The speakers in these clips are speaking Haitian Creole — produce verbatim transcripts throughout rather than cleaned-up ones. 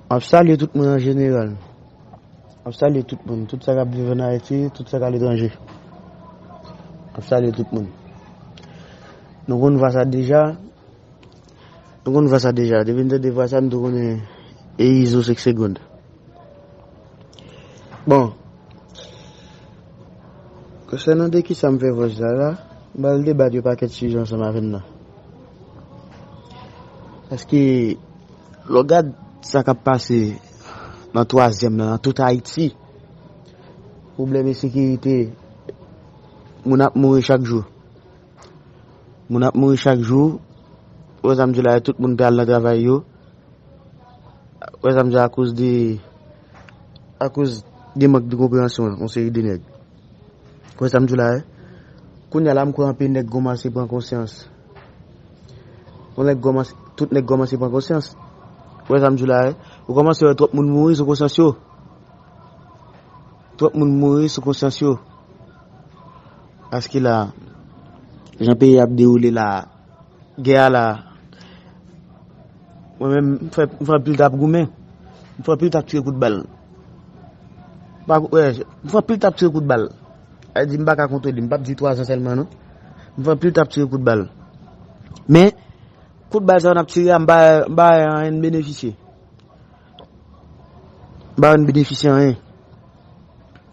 M ap salye tout moun an jeneral. M ap salye tout moun, tout sa k ap viv ann Ayiti, tout sa k aletranje. M ap salye tout moun. Nou konn vwa sa deja. Nou konn vwa sa deja. Depi n tande vwa sa, nou tou konnen e Izo senk segonn. Bon, konsènan de kisa m fè vòs la la, m pral debat yon pakèt sijè ansanm avè n nan. Paske, lè w gad sa k ap pase nan twazyèm nan, nan tout Ayiti, pwoblèm ensekirite, moun ap mouri chak jou. Moun ap mouri chak jou. Ou wè sa m di w la, tout moun pè al nan travay yo. Ou wè sa m di w la, akoz de, akoz de mank de konpreyansyon yon seri de nèg. Ou wè sa m di w la, wi. Kounye a la, m kwè anpil nèg kòmanse pran konsyans. Yon nèg kòmanse, tout nèg kòmanse pran konsyans. Ou wè sa m di w la, wi. Ou kòmanse wè twòp moun mouri sou konsyans yo. Twòp moun mouri sou konsyans yo. Paske la, jan peyi ap dewoule la, gè a la, mwen menm, m fè, m fè anpil t ap goumen. M fè anpil t ap tire kout bal. Pa, wè, m fè anpil t ap tire kout bal. Sa vle di, m pa ka kontwole, m p ap di twa zan sèlman, non. M fè anpil t ap tire kout bal. Men, kout bal sa yo n ap tire a, m pa, m pa wè anyen m benefisye. M pa wè n benefisye anyen.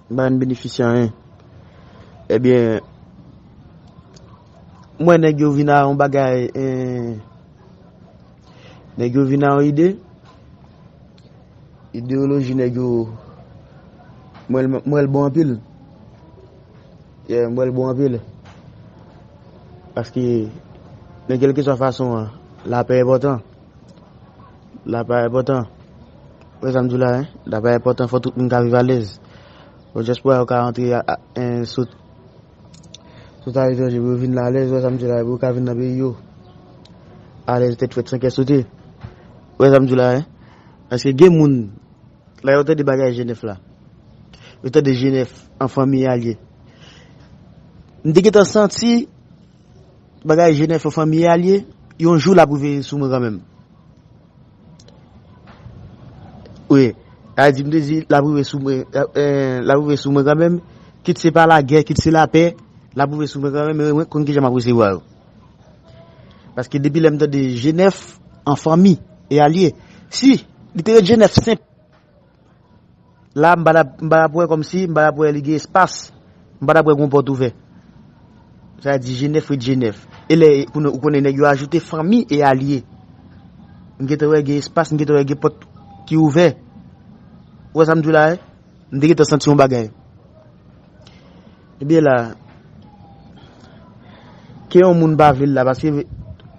M pa wè n benefisye anyen. Ebyen, m wè nèg yo vin a yon bagay, eh, nèg yo vin a yon ide. Ideyoloji nèg yo, m wè l, m wè l bon anpil. Yeah, m wè l bon anpil. Paske, nan kèlkeswa fason an, lapè enpòtan. Lapè enpòtan. Ou wè sa m di w la, en? Lapè enpòtan, fò tout moun ka viv alèz. Fò dyaspora yo ka antre a, a, en, sot, sot aletranje pou yo vin la alèz, ou wè sa m di w la, pou yo ka vin nan peyi yo. Alèz, tèt frèt, san kè sote. Ou wè sa m di w la, en? Paske gen moun, lè yo tande bagay Jenèf la, yo tande Jenèf an fanmi a l ye. M te gentan santi bagay Jenèf an fanmi a l ye, yon jou l ap rive sou mwen kanmenm. Wi, sa vle di, m te di, l ap rive sou mwen, eh, l ap rive sou mwen kanmenm, kit se pa lagè, kit se lapè, l ap rive sou mwen kanmenm, men mwen konn kijan m ap resevwa yo. Paske depi lè m tande Jenèf an fanmi e a l ye, si li te ret Jenèf senp, la, m pa t ap, m pa t ap wè kòmsi, m pa t ap wè li gen espas, m pa t ap wè gen pòt ouvè. Sa vle di Jenèf ret Jenèf. E lè, pou nou, ou konnen nèg yo ajoute fanmi e a l ye. M gentan wè gen espas, m gentan wè gen pòt ki ouvè. Ou wè sa m di w la, en? M te gentan santi yon bagay. Ebyen la, ke yon moun pa vle l la, paske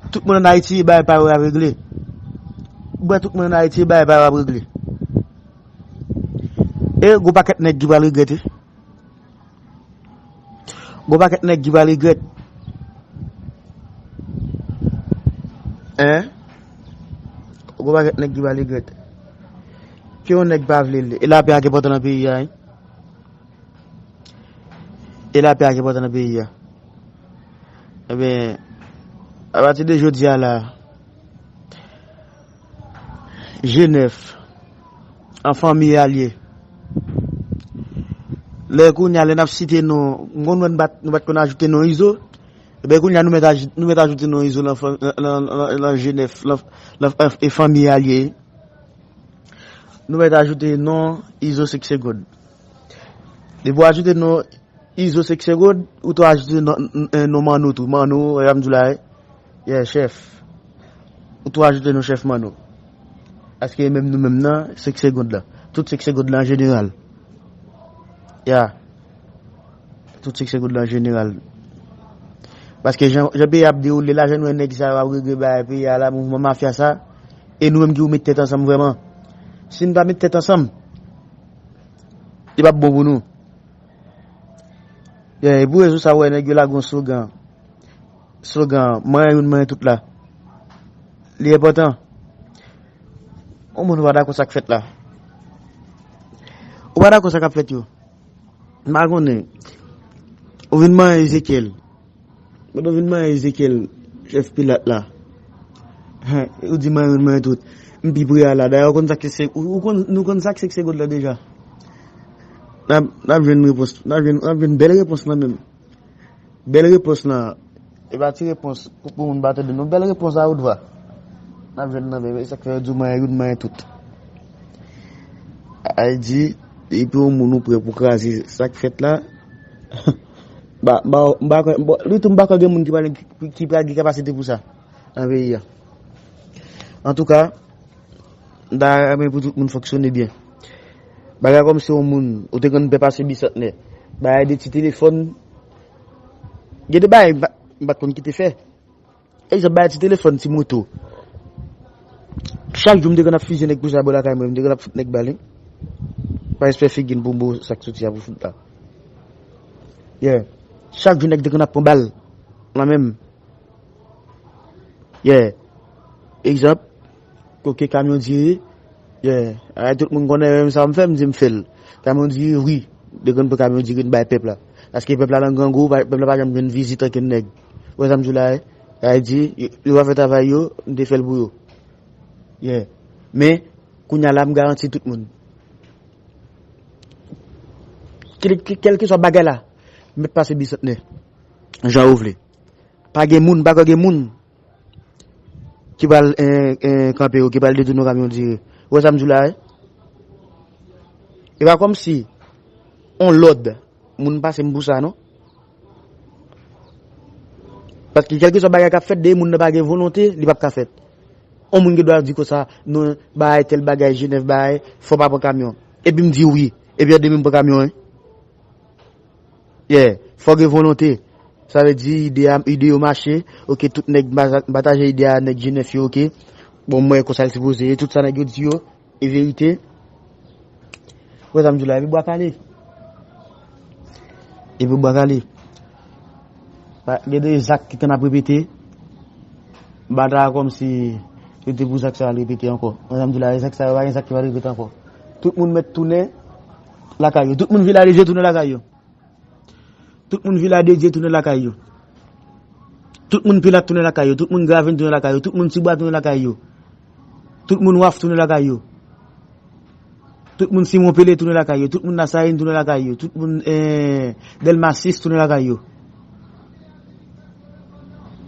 tout moun ann Ayiti, bagay pa yo y ap regle. Ou wè tout moun ann Ayiti, bagay pa yo y ap regle. E gon pakèt nèg ki pral regrèt, wi. Gon pakèt nèg ki pral regrèt. Hein? Gon pakèt nèg ki pral regrèt. Ke yon nèg pa vle l. E lapè a ki enpòtan nan peyi a, wi. E lapè a ki enpòtan nan peyi a. Ebyen, apati de jodi a la, Jenèf, an fanmi e alye. Lè kounye a, lè n ap site non, m konn wè nou pa t, nou pa t konn ajoute non Izo. Ebyen, kounye a, nou mèt aj-, nou mèt ajoute non Izo lan, lan, lan, lan, lan Jenèf, lan, lan, e fanmi e alye. Nou mèt ajoute non Izo senk segonn. Depi w ajoute non Izo senk segonn, ou tou ajoute non, n-, n-, non Manno tou. Manno, e sa m di w la, yeah, chèf. Ou tou ajoute non chèf Manno. Paske menm nou menm nan, senk segonn lan. Tout senk segonn lan an jeneral. Yeah. Tout senk segonn lan an jeneral. Paske jan, jan peyi a ap dewoule la, jan nou wè nèg sa yo ap regle bagay peyi a la, mouvman mafya sa, e nou menm ki pou met tèt ansanm vrèman. Si n pa met tèt ansanm, li p ap bon pou nou. Yeah, e pou rezon sa, w wè nèg yo lage yon slogan. Slogan, manyen youn, manyen tout la. Li enpòtan. Yon moun ou pa dakò sa k fèt la. Ou pa dakò sa k ap fèt yo. M pa konnen. Ou vin manyen Ezekyèl. Pandan w vin manyen Ezekyèl, chèf Pilat la. Hen, ou di manyen youn, manyen tout. M pi pre a la. Dayè, ou konn sa k se, ou, ou konn, nou konn sa k se, se God la deja. N ap, n ap jwenn repons, n ap jwenn, n ap jwenn bèl repons lan menm. Bèl repons lan. E pa ti repons pou, pou moun pa tande non. Bèl repons a wotvwa. N ap jwenn nan menm. E sa k fè yo di w manyen youn, manyen tout. Ay di, epi yon moun ou prè pou kraze sa k fèt la. Ba, ba, m pa kwè, bon, li tou m pa kwè gen moun ki pral, ki, ki pral gen kapasite pou sa nan peyi a. Antouka, m ta renmen pou tout moun fonksyone byen. Bagay kòmsi yon moun, ou te konn pè pase bisantnè. Bagay de ti telefòn. Gen de bagay, m pa, m pa t konn ki te fè. Egzanp, bagay ti telefòn, ti moto. Chak jou m te konn ap fizye nèg pou sa bò lakay mwen, m te konn ap fout nèg bal, wi. Pa espè figi n pou m bo sa k soti a pou fout la. Yeah. Chak jou nèg te konn ap pran bal nan men m. Yeah. Egzanp, koke kamyon diri, yeah. Ay, tout moun konnen menm sa m fè, m di m fè l. Kamyon diri, wi. Dekonn pou kamyon diri n bay pèp la. Paske pèp la nan grangou, pa- pèp la pa janm jwenn vizit ankenn nèg. Ou wè sa m di w la, eh? Sa vle di, yo, yo pa fè travay yo, m te fè l pou yo. Yeah. Men, kounye a la, m garanti tout moun. Kèl, kèl, kèlkeswa bagay la, m mèt pase bisantnè. Jan ou vle. Pa gen moun, pa ka gen moun ki pral, eh, eh, kanpe yo, ki pral detounen yon kamyon diri. Ou wè sa m di w la, eh? E pa kòmsi, on lòd, moun pase m pou sa, non? Paske kèlkeswa bagay k ap fèt, depi moun nan pa gen volonte, li p ap ka fèt. On moun gen dwa di konsa, non, bagay, tèl bagay, Jenèf bagay, fò pa pran kamyon. Epi m di wi. Epi an demen m pran kamyon, wi. Yeah, fò gen volonte. Sa vle di ide a, ide yo mache. Oke, tout nèg m pa- m pataje ide a, nèg Jenèf yo, oke. Bon, mwen konsa l sipoze ye, tout sa nèg yo di yo, e verite. Wè sa m di w la, epi bwa kale. Epi bwa kale. Pa- Gen de zak ki konn ap repete. Bata kòmsi se te pou zak sa a repete ankò. Wè sa m di w la, zak sa yo, pa gen zak ki pral repete ankò. Tout moun mèt tounen lakay yo. Tout moun Vilaj de Dye tounen lakay yo. Tout moun Vilaj de Dye tounen lakay yo. Tout moun Pilat tounen lakay yo. Tout moun Gravin tounen lakay yo. Tout moun Tibwa tounen lakay yo. Tout moun Waf tounen lakay yo. Tout moun Simon Pele tounen lakay yo. Tout moun Lasayin tounen lakay yo. Tout moun, eh, Dèlma sis tounen lakay yo.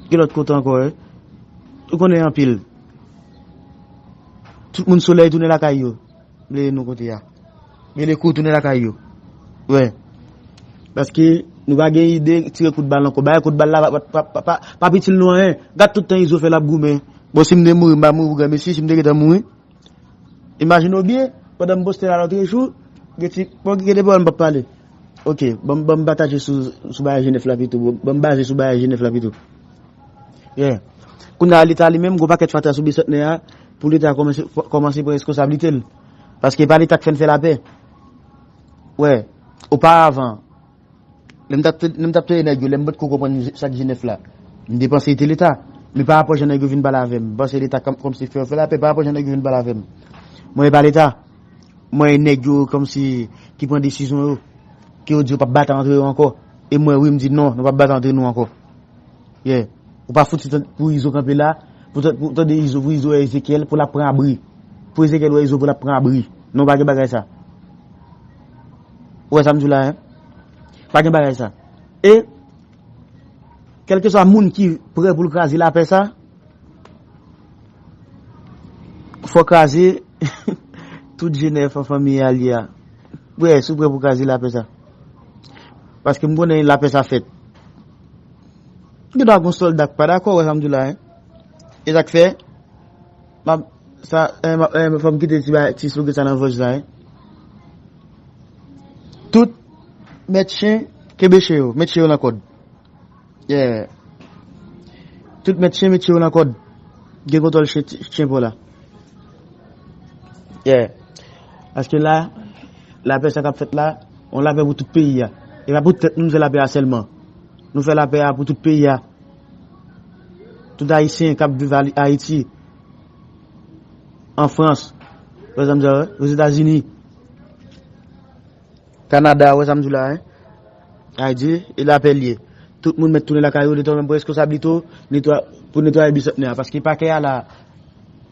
Ki lòt kote ankò, eh? Ou konnen anpil. Tout moun Solèy tounen lakay yo. Bliye nou kote a. Gen de kou tounen lakay yo. Wè. Paske nou pa gen ide tire kout bal ankò. Bay kout bal la pa, pa, pa, pa, pa, pa itil nou anyen. Gad tout tan Izo fè l ap goumen. Bon, si m te mouri, m pa mouri pou granmesi, si m te gentan mouri. Imajine w byen, pandan m poste la lòt jou, gen ti, bon, gen de pawòl m p ap pale. Oke, ban m, ban m pataje sou, sou bagay Jenèf la pito. Ban m baze sou bagay Jenèf la pito. Yeah. Kounye a, Leta li menm, gon pakèt fatra sou bisantnè a, pou Leta kòmanse, kòmanse pran reskonsablite l. Paske e pa Leta k fè n fè lapè. Wè, oparavan, lè m t ap, lè m t ap tande nèg yo, lè m potko konprann sa k Jenèf la, m te panse se te Leta. Men pa rapò jan nèg yo vin pale avè m, m panse Leta kòm, kòmsi fè yo fè lapè, pa rapò jan nèg yo vin pale avè m. Mwen e pa Leta. Mwen e nèg yo kòmsi ki pran desizyon yo, ke yo di yo p ap bat antre yo ankò. E mwen, wi, m di non, nou p ap bat antre nou ankò. Yeah. Ou pa fouti tan- pou Izo kanpe la, pou tan- pou tande Izo, pou Izo wè Ezekyèl, pou l ap pran abri. Pou Ezekyèl wè Izo, pou l ap pran abri. Non, pa gen bagay sa. Ou wè sa m di w la, hein? Pa gen bagay sa. E, kèlkeswa moun ki prè pou l kraze lapè sa, fò kraze tout Jenèf an fanmi a li a. Wè, si w prè pou kraze lapè sa. Paske m konnen lapè sa fèt. Gen dwa gon sòlda k pa dakò, wè sa m di w la, hein. E sa k fè, m ap, sa, eh, m ap, eh, fò m kite ti ba- ti slogan sa nan vòj la, hein. Tout mèt chen, kenbe chen yo, met chen yo nan kòd. Yeah. Tout mèt chen, met chen yo nan kòd. Gen kontwòl chen, chen pa w la. Yeah. Paske la, lapè sa k ap fèt la, yon lapè pou tout peyi a. E pa pou tèt nou, nou fè lapè a sèlman. Nou fè lapè a pou tout peyi a. Tout Ayisyen k ap viv Ali- Ayiti, an Frans, pa egzanp, Ozetazini, Kanada, wè sa m di w la, hein? Ayiti, e lapè l ye. Tout moun mèt tounen lakay yo, Leta menm pran reskonsablite w, netwa- pou netwaye bisantnè a. Paske pakè a la,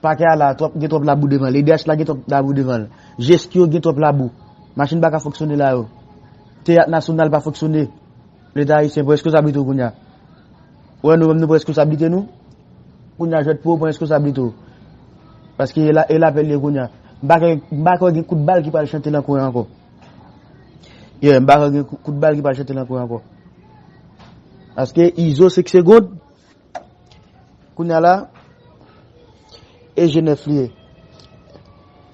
Pakè a la, twòp, gen twòp labou devan l. E D H la gen twòp labou devan l. Jeskyo gen twòp labou. Machin pa ka fonksyone la yo. Teyat Nasyonal pa fonksyone. Leta ayisyen pran reskonsablite w kounye a. Ou wè nou menm nou pran reskonsablite nou. Kounye a jwèt pou ou pran reskonsablite w. Paske e la, e lapèl ye kounye a. M pa kwè, m pa kwè gen kout bal ki pral chante nan kwen an ankò. Yeah, m pa kwè gen kou-, kout bal ki pral chante nan kwen an ankò. Paske Izo senk segonn, kounye a la, e G nèf li ye.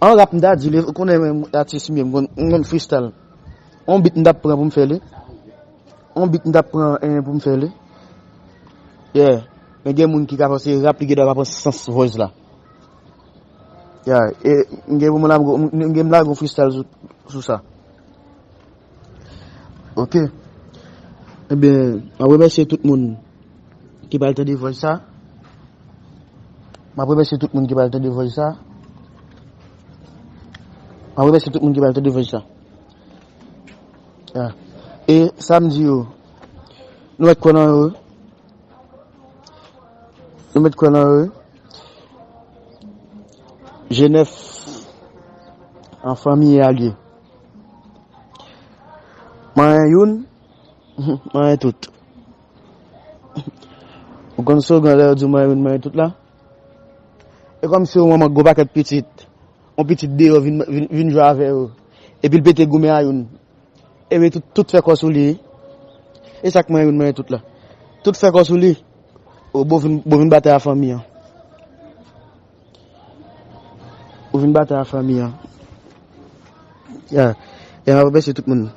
An rap m ta di li, ou konnen menm atis m ye, m konn, m konn freestyle. On beat m t ap pran pou m fè li. On beat m t ap pran, eh, pou m fè li. Yeah. Men gen moun ki ka panse rap li gen dwa pa pran sans voice la. Yeah. E m gen pou m lage, m gen m lage yon freestyle sou, sou sa. Ok. Ebyen, m ap remèsye tout moun ki pral tande voice sa. M ap remèsye tout moun ki pral tande voice sa. M ap remèsye tout moun ki pral tande voice sa. Ah. E sa m di yo, nou mèt kwè nan yo. Nou mèt kwè nan yo. G nèf an fanmi e alye. Manyen youn, manyen tout. Ou konn slogan lè yo di manyen youn, manyen tout la? E kòmsi yon manman gwo pakèt pitit, yon pitit deyò vin, vin, vin jwe avè yo. Epi l pete goumen a youn. Epi tout, tout fè kò sou li. E sa k manyen youn, manyen tout la. Tout fè kò sou li. O, bon vin, bon vin batay a fanmi an. Ou vin batay a fanmi an. Ya. Ya, m ap remèsye tout moun.